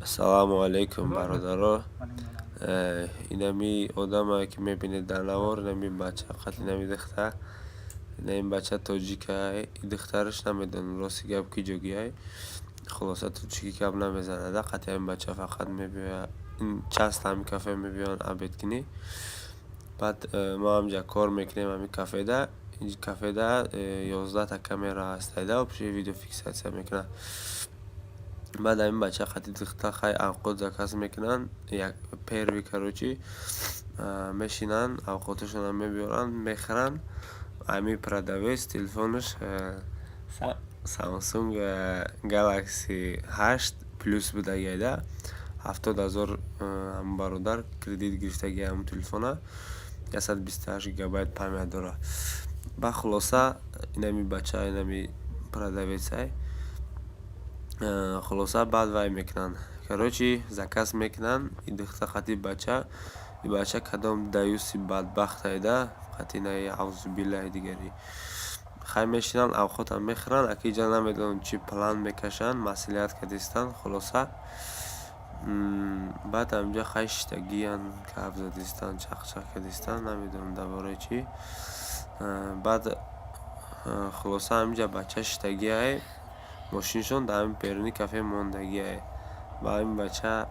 Ассалому алайкум, бародаро. Инами одаме, ки мебинед дар навор, инами бача қати инами духтар. Ин бача тоҷикай, духтараш намедонам, рости гап, ки ҷогиай. Хулоса, тоҷикӣ гап намезанада, қати ҳамин бача фақат мебиёяд. Часто ҳамин кафе мебиёянд обед кунӣ. Баъд мо ҳаминҷа кор мекунем ҳамин кафеда. Ин кафеда 11-та камера ҳастайда, общий видеофиксация мекунад. Баъд ҳамин бача қати духтар хай авқот заказ мекунанд, як первый, короче, мешинанд, авқоташонро мебиёранд, мехӯранд. Ҳамин продавец телефонаш Samsung Galaxy 8 Plus будагиайда. 70 000 ҳамун бародар кредит гирифтагиай ҳамун телефона. 128 гигабайт память дорад. Баъд, хулоса, инами бача, инами продавецай. Хулоса, баъд вай мекунанд. Короче, заказ мекунанд и духтар қати бача. И бача кадом даюси бадбахтайда, қати инаи аъузубиллаҳи дигари. Хай, мешинанд, авқотам мехӯранд, аки иҷа намедонам чӣ план мекашанд, маслиҳат кардистанд, хулоса. Баъд ҳаминҷа хай шиштагиянд, гап задистанд, чақ-чақ кардистанд, намедонам дар бораи чӣ. Баъд, хулоса, ҳаминҷа бача шиштагиай, мошинашон дар ҳамин беруни кафе мондагиай. Ба ҳамин бача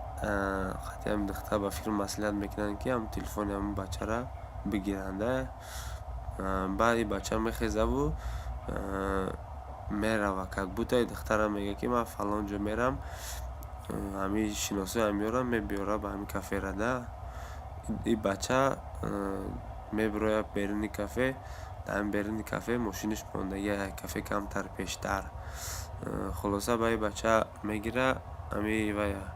қати ҳамин духтар ба фикр маслиҳат мекунанд, ки ҳамун телефони ҳамун бачаро бигиранд. Баъд ин бача мехезаву мерава, как будто и духтарам мегӯяд, ки ман фалон ҷо мерам, ҳамин шиносоям меорам, мебиёра ба ҳамин кафера да. И бача мебирояд беруни кафе, дар ҳамин беруни кафе мошинаш мондагиай, кафе камтар пештар. Хулоса, ба ин бача мегира, ҳами вая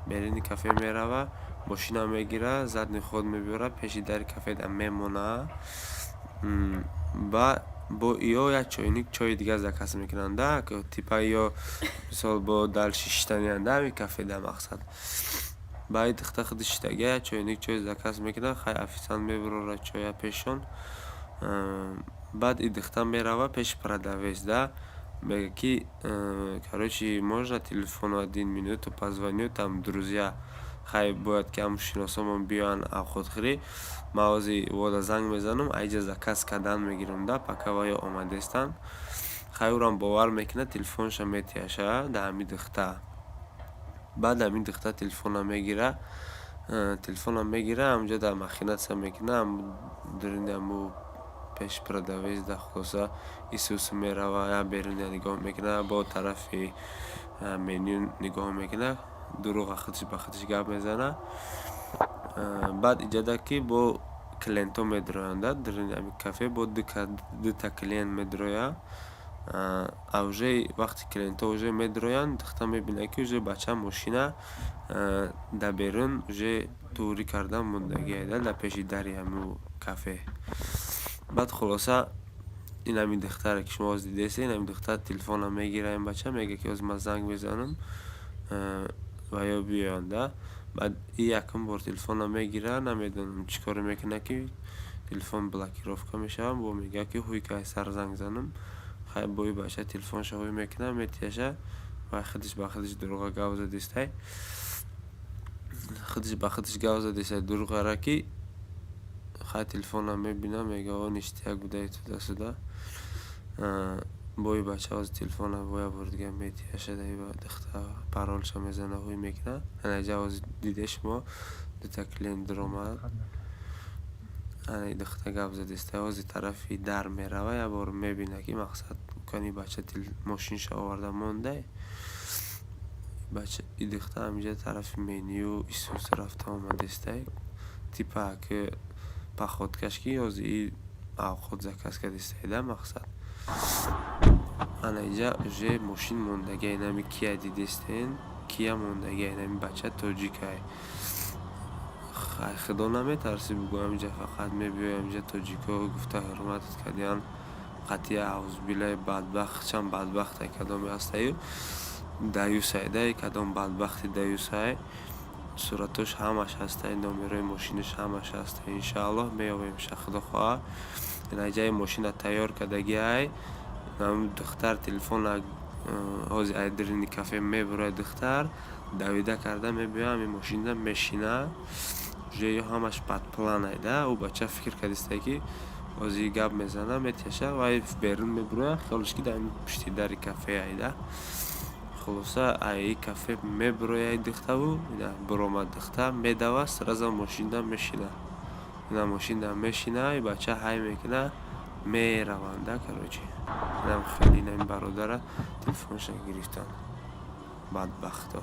беруни кафе мерава, мошина мегира, задний ход мебиёра, пеши дари кафеда мемона. Ба бо иё як чойник чойи дигар заказ мекунанд да, типа иё мисол бо дальше шиштаниянд да ҳами кафеда, мақсад. Ба ин духтар худи шиштагия, як чойник чой заказ мекунад, хай, официант мебарорад чоя пешшон. Баъд ин духтар мерава пеши продавец да, мегӯяд, ки, короче, можно телефон один минуту, позвоню, там друзья, хай, бояд ки ҳамун шиносомон биёянд авқотхӯрӣ, ман ҳозир вода занг мезанам, аиҷа заказ кардан мегирам да, пока ваё омадестанд. Хай, ӯрам бовар мекунад, телефонашро метиҳаша да ҳамин духтар. Баъд ҳамин духтар телефонро мегира, ҳамунҷо дар махинация мекунад, дуруни ҳамун пеши продавец да, хулоса, исусу мерава, як беруня нигоҳ мекунад, бо тарафи меню нигоҳ мекунад, дурӯға худаш ба худаш гап мезанад. Баъд иҷода ки бо клиентҳо медироянд да, дуруни ҳамин кафе бо дута клиент медирояд. А уже вақте клиентҳо уже медироянд, духтар мебинад, ки уже бача мошина дар берун уже туғрӣ карда мондагиай да, дар пеши дари ҳамун кафе. Баъд, хулоса, ин ҳамин духтаре, ки шумо ҳозир дидестед, ин ҳамин духтар телефонро мегирад, ин бача мегӯяд, ки ҳозир ман занг мезанам ва ё биёянд да. Баъд и якум бор телефонро мегирад, намедонам чӣ коре мекунад, ки телефон блокировка мешавад, бо мегӯяд, ки ҳуй ка сар занг занам. Хай, бо ин бача телефонашро ҳуй мекунад, метиҳаша ва худаш ба худаш дурӯға гап задистай. Худаш ба худаш гап задистай дурӯғара, ки хай, телефонро мебинад, мегӯяд: «О, ништяк будаи туда-сюда». Бо ин бача ҳозир телефонро бо як бори дигар метиҳаша да духтар, паролашро мезанад, ҳуй мекунад. Ана иҷа ҳозир дидед шумо, дута клиент дуромад. Ана духтар гап задистай, ҳозир тарафи дар мерава, як бор мебинад, ки мақсад кани бача мошинашро оварда мондай. Бача, и духтар ҳаминҷа тарафи меню исус рафта омадистай. Типа ки походкаш, ки ҳозир и авқот заказ кардистай да, мақсад. Ана инҷа уже мошин мондагиай, инами кия дидестен, кия мондагиай, инами бача тоҷикай. Хай, худо наметарсӣ, бугӯ, ҳаминҷа фақат мебиёй, ҳаминҷа тоҷико гуфта ҳурматат кардиян, қатъия аъузубиллаҳи бадбахт, чанд бадбахтай кадоме ҳастаю, даюсай да, кадом бадбахти даюсай, суратош ҳамаш ҳастай, номерои мошинаш ҳамаш ҳастай, иншааллоҳ меёбемша, худо хоҳад. Ина мошина тайёр кардагиай, духтар телефона ҳозир ай даруни кафе мебурад, духтар Давида карда мебиёя, ҳамин мошинда мешина. Уже ё ҳамаш под план айда. Ӯ бача фикр кардиста, ки ҳозир гап мезана, метеша. Вай берун мебуроя, хиёлаш ки дар пушти дари кафе айда. Хулоса, аи кафе мебурояй духтаву ина буромад, духта медава, сразу мошинда мешина. Ина мошинда мешина, и бача ҳай мекуна, мераванда. Короче, инам хеле инами бародара телефонша гирифтан, бадбахто.